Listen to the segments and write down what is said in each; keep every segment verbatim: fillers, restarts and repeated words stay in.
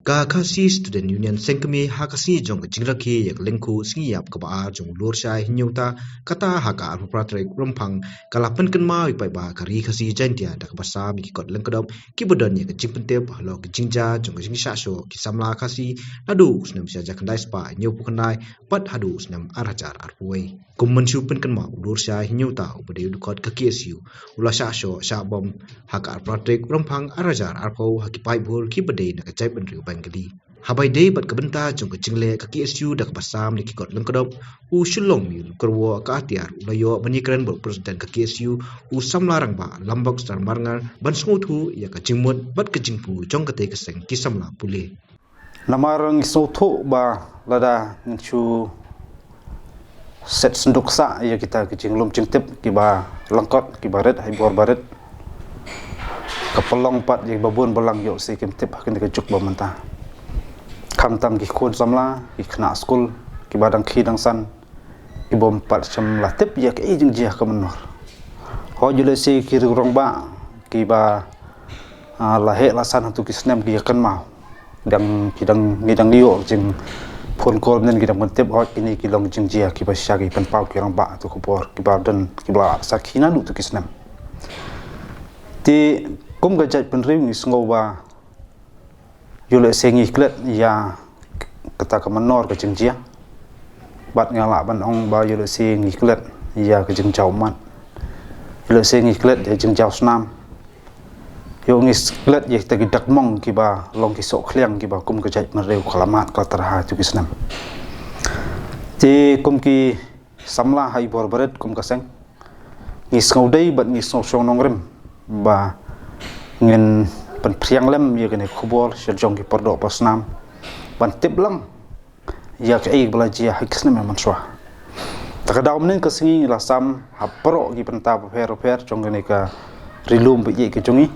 Ka Khasi Student Union Seng Kmie ha ka sngi jong ka jingrakhe ïa ka lyngkhuh sngi ïap kaba ar jong u Lurshai Hynñiewta kata ha ka arphew phra tarik Rymphang ka la pynkynmaw ïa u paidbah ka Ri Khasi Jaiñtia da kaba sam ïa ki kot lyngkdop kiba don ïa ka jingpyntip halor ka jingjia jong ka jingshah shoh ki samla Khasi naduh u snem shi hajar khyndai spah hynñiewphew khyndai bad haduh u snem ar hajar arphew wei. Kum ban shu pynkynmaw, u Lurshai Hynñiewta uba dei u dkhot ka K S U u la shah shoh shah bom ha ka arphew phra tarik Rymphang ar hajar arphew ha ki paip bhur kiba dei na ka jaitbynriew Bengali. Haba ïadei bad ka bynta jong ka jingleh ka K S U da kaba sam ïa ki kot lyngkdop, u Shyllong Mile Kyrwoh Kahtiar u la ïoh ban ïakren bad u President ka K S U, u samla rangbah Lambok Star Marngar, ban sngewthuh ïa ka jingmut bad ka jingpyrkhat jong katei ka seng ki samla pule. Namar ngi sngewthuh ba lada ngin shu set synduk sah ïa kita ki jinglum jingtip kiba lyngkot kiba rit ha i bor ba rit, ka pynlong pat ïa kiba bun balang ïoh shisha kim tip ha kane ka juk ba mynta. Khamtam ki khun samla, ki khynnah skul kiba dang khie dang san, ki bym pat shym la tip ïa kaei jingjia ka mynnor. Hooid, ïoh lehse ki riew rangbah kiba, ah, la heh la san hato ki snem ki ïa kynmaw. Dang ki dang, ngi dang ïoh jing phone call ne ki dang pyntip, hooid, kine ki long jingjia kiba shisha ki pynpaw ki rangbah ha tu ka por, kiba don, kiba la sakhi naduh tu ki snem. Te kum ka jaitbynriew ngi sngew ba ïoh lehse ngi klet ïa kata ka mynnor ka jingjia. Bad nga lah ban ong ba ïoh lehse ngi klet ïa ka jingjaw mat. Ïoh lehse ngi klet ïa jingjaw snam. Ïoh ngi klet ïa kita ki dak mong kiba long ki soh khliang kiba kum ka jaitbynriew ka la mad ka la tyrha tu ki snem. Te kum ki samla ha i bor ba rit kum ka seng, ngi sngew dei bad ngi sngew shong nongrim ba ngin pynphriang lem ïa kane ka khubor sha jong ki pardoh parsnam ban tip lang ïa kaei ba la jia ha ki snem mynshuwa. Ta ka daw mynne ka sngi ngi la sam ha baroh ki bynta bapher bapher jong kane ka ri lum ba ïeit ka jong ngi,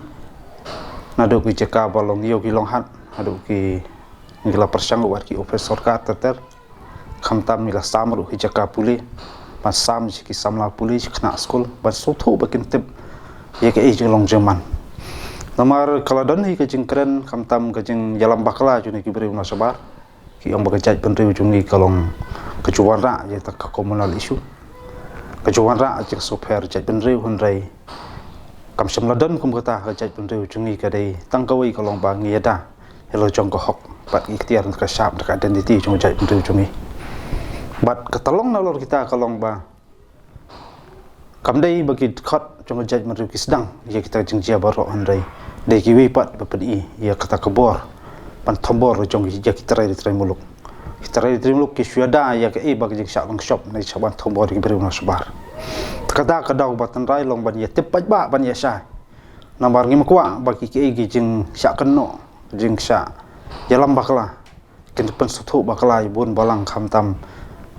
naduh ki jaka ba long ïew ki long hat, haduh ki, ngi la pyrshang wat ki ophis sorkar ter ter. Khamtam ngi la sam ruh ki jaka pule, ban sam sha ki samla pule, sha ki khynnah skul, ban sngewthuh ba kin tip ïa kaei jinglong jingman. Namar ka la don hi ka jingkren khamtam ka jingïalam bakla jong ki briew na shabar. Ki ong ba ka jaitbynriew jong ngi ka long ka ju wanrah ïa kata ka communal issue. Ka ju wanrah ïa ka sngewpher jaitbynriew, hynrei kam shym la don kum kata ha ka jaitbynriew jong ngi, ka dei tang kawei ka long ba ngi ïada ïa la jong ka hok bad ki ikhtiar na ka shap na ka identity jong ka jaitbynriew jong ngi. Bad kata long nalor kita ka long ba kam dei ba ki dkhot jong ka jaitbynriew ki sdang ïa kita jingjia baroh, hynrei dei kiwei pat ba pyni ïa kata ka bor ban thombor jong ki, ïa ki trai trai muluk. Ki trai trai muluk ki shu ïada ïa kaei ba ka jingshah longshop ne shah ban thombor ïa ki briew na shabar. Kata ka daw ba tynrai long ban ïa tip paidbah ban ïa shai. Namar ngim kwah ba ki, ki, ki jingshah kynnoh, jingshah ïalam bakla kin pynsngewthuh bakla ïa bun balang khamtam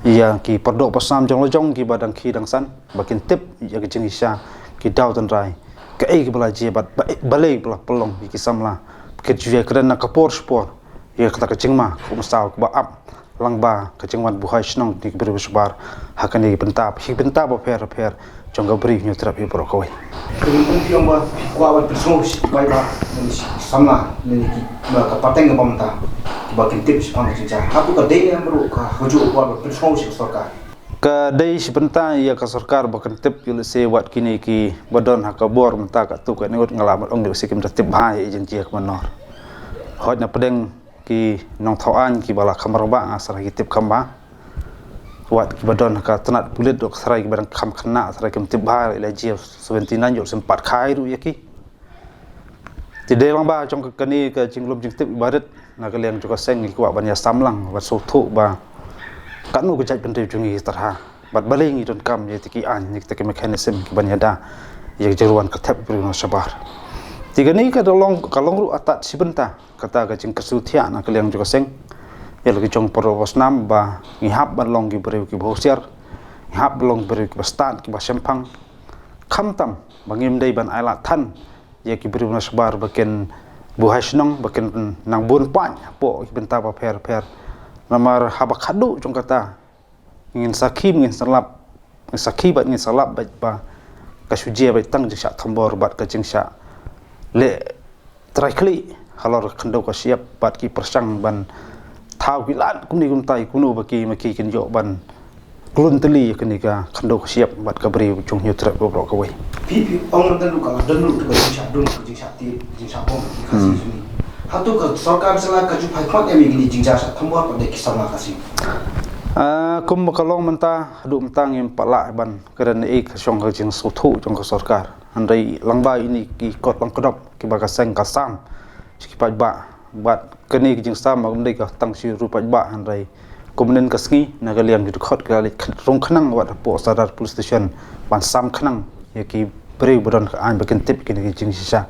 ïa ki pardoh parsnam jong la jong kiba dang khie dang san, ba kin tip ïa ki jingshisha, ki daw tynrai, kaei kaba la jia bad ba, balei ba la pynlong ïa ki samla ba kin ju ïakren na ka por sha por ïa kata ka jingma, ka umsaw kaba ap lyngba ka jingwan buhai shnong ki briew shabar ha kane ki bynta, ki bynta bapher bapher jong ka Bri Hynñiewtrep hi baroh kawei. Ka jingpyntiong ba kwah ban pynsngew sha ki paidbah ne ki samla ne ki, ba ka pateng kaba mynta, ba kin tip shaphang ka jingjia, hato ka dei ne em ruh ka, ka ju kwah ban pynsngew sha ka sorkar? Ka dei shi bynta ïa ka sorkar ba kan tip, ïoh lehse wat kine kiba don ha ka bor mynta katto katne ngut nga lah ban ong ïoh lehse kim da tip bha ïa ka jingjia ka mynnor. Hooid, na pdeng ki nongthaw aiñ kiba la kham rangbah nga sa ki tip kham bha. Wat kiba don ha ka tnat pulit ruh ka sa kiba dang kham khynnah sa kim tip bha ïa la jia seventy nine, ïoh lehse ym pat kha ruh ïa ki. Te dei lang ba jong ka, kane ka jinglum jingtip iba rit na ka liang jong ka seng ngi kwah ban ïa sam lang, ban sngewthuh ba katno ka jaitbynriew jong ngi tyrha bad balei ngi donkam ïa kita ki aiñ, ïa kita ki mechanism kiban ïada ïa ka jingwan ka thep briew na shabar. Te kane ka da long, ka long ruh atat shi bynta kata ka jingkyrsiew thiah na ka liang jong ka seng ïa la ki jong pardoh parsnam ba ngi hap ban long ki briew kiba husiar, ngi hap ban long ki briew kiba stad, kiba shemphang, khamtam ba ngim dei ban ailad than ïa ki briew na shabar ba kin buhai shnong, ba kin nang bun paiñ hapoh ki bynta bapher bapher. Namar haba khadduh jong kata ngin sakhi, ngin sa lap, ngin sakhi bad ngin sa lap bad ba ka shu jia bad tang jingshah thombor bad ka jingshah leh trai khlieh halor ka khyndew ka shyiap bad ki pyrshang ban thaw ki lad kumne kumtai kumno ba ki ma ki kin ïoh ban klun tylli ïa kane ka khyndew ka shyiap bad ka briew jong Hynñiewtrep baroh kawei. Phi phi ong mynta ruh ka la don ruh ka jingshah dum, ka jingshah tied, jingshah bom ki Khasi jong ngi. Hato ka sorkar jylla ka ju phai khmat ïa kine ki jingjia shah thombor pat da ki samla Khasi? Ah, kum ba ka long mynta, haduh mynta ngim pat lah ban kren ei ka shong ka jingsngewthuh jong ka sorkar. Hynrei lyngba ine ki kot long kdop kiba ka seng ka sam sha ki paidbah bad kane ka jingsam ma kam dei ka tang sha ki paidbah, hynrei kumne ka sngi na ka liang ki dkhot ka leit rung khnang wat hapoh Sadar Police Station ban sam khnang ïa ki briew ba don ka aiñ ba kin tip kine ki jingshisha.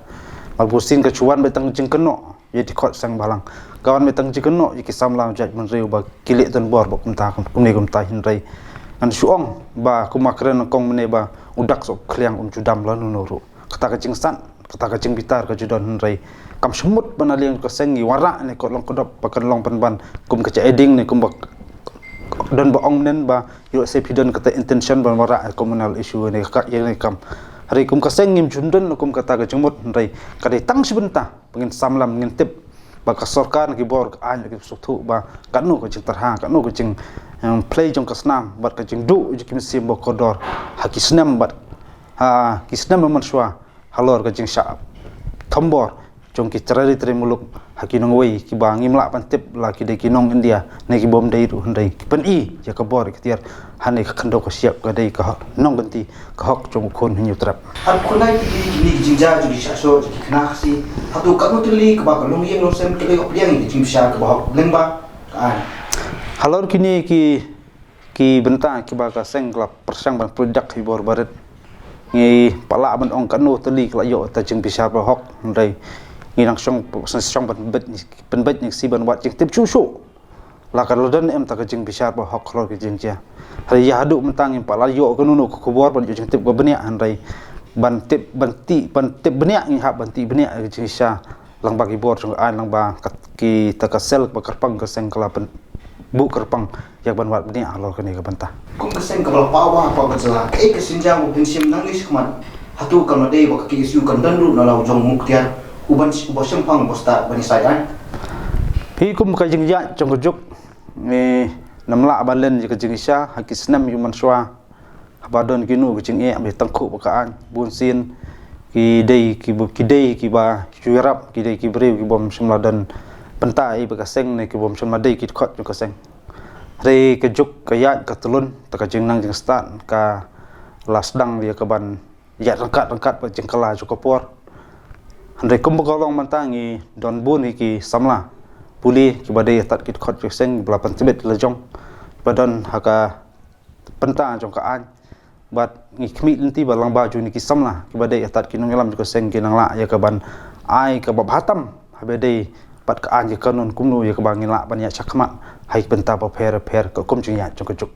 Mar bunsien ka shu wan beit tang jingkynnoh ïa ki dkhot seng bhalang, ka wan beit tang jingkynnoh ïa ki samla jait bynriew ba ki leh donbor ba kumta kumne kumta, hynrei ngan shu ong ba kum ma kren kong mynne ba u dak soh khliang um ju dam lano lano ruh. Kata ka jingsat, kata ka jingbitar ka ju don, hynrei kam shym mut ba na liang ka seng ngi wanrah ne kot long kdop ba kan long pynban kum ka jia ding ne kum ba don ba ong mynne ba ïoh se phi don kata intention ban wanrah communal issue ne ka ïa ne kam. Hynrei kum ka seng ngim ju don kum kata ka jingmut, hynrei ka dei tang shi bynta ba ngin samla ngin tip ba ka sorkar ki bor ka aiñ ki sngewthuh ba katno ka jingtyrha, katno ka jing, em, plie jong ka snam bad ka jingduh jong ki mynsiem ba kordor ha ki snem bad ha ki snem mynshuwa halor ka jingshah thombor jong ki trai trai muluk ha ki nongwei kiba ngim lah ban tip la ki dei ki nong India ne ki bym dei ruh, hynrei ki pyni ïa ka bor ka tiar ha kane ka khyndew ka shyiap ka dei ka hok nongkynti ka hok jong u khun Hynñiewtrep. Ar khun ai phi kine ki jingjia jong ki shah shoh jong ki khynnah Khasi, hato katno tylli kaba ka longïing longsem ka dei hok pdiang ïa ka jingbishar kaba hok lyngba ka aiñ? Halor kine ki ki bynta kiba ka seng ka la pyrshang ban pyndak hi bor barit. Ngi pat lah ban ong katno tylli ka la ïoh ta jingbishar ba hok, hynrei ngi nang shong shong ban bet pynbeit ngi si ban wad jingtip shuh shuh la ka la don em ta ka jingbishar ba hok halor ka jingjia. Hynrei ïa haduh mynta ngim pat lah ïoh kano kano ka khubor ban ïoh jingtip ka bniah, hynrei ban tip ban tip ban tip bniah ngi hap ban tip bniah ka jingshisha lyngba ki bor jong ka aiñ, lyngba ka, kita ka sel ba kyrpang ka seng ka la pynbuh kyrpang ïa ban wad bniah halor kane ka bynta. Kum ka seng kaba la paw bha ha ka jylla, kaei ka sienjam ba phin shim nangne shakhmat? Hato kam dei ba ka K S U kan don ruh na la u jong u Muktiar uban uba shemphang uba stad ban ïasaid aiñ? Phi, kum ka jingïaid jong ka juk, ngi nym lah ban len ïa ka jingshisha ha ki snem ïa mynshuwa. Haba don kino ki jingeh ba tang khuh ba ka aiñ, bunsien ki dei ki bu-, ki dei kiba ki ju ïarap, ki dei ki briew ki bym shym la don bynta ïa ba ka seng ne ki bym shym la dei ki dkhot jong ka seng. Hynrei ka juk ka ïaid ka tlun, ta ka jingnang jingstad ka la sdang ïa ka ban ïaid ryngkat ryngkat bad jingkylla jong ka por. Hynrei kumba ka long mynta ngi don bun ïa ki samla pule kiba dei ïa tad ki dkhot jong ka seng ba la pyntbit la jong ba don ha ka bynta jong ka aiñ. Bad ngi khmih lynti ba lyngba jong kine ki samla kiba dei ïa tad ki nongïalam jong ka seng kin nang lah ïa ka ban ai kaba bha tam haba dei bad ka aiñ ka kanun kumno ïa kaba ngin lah ban ïaid shakhmat ha ki bynta bapher bapher ka kum jingïaid jong ka juk.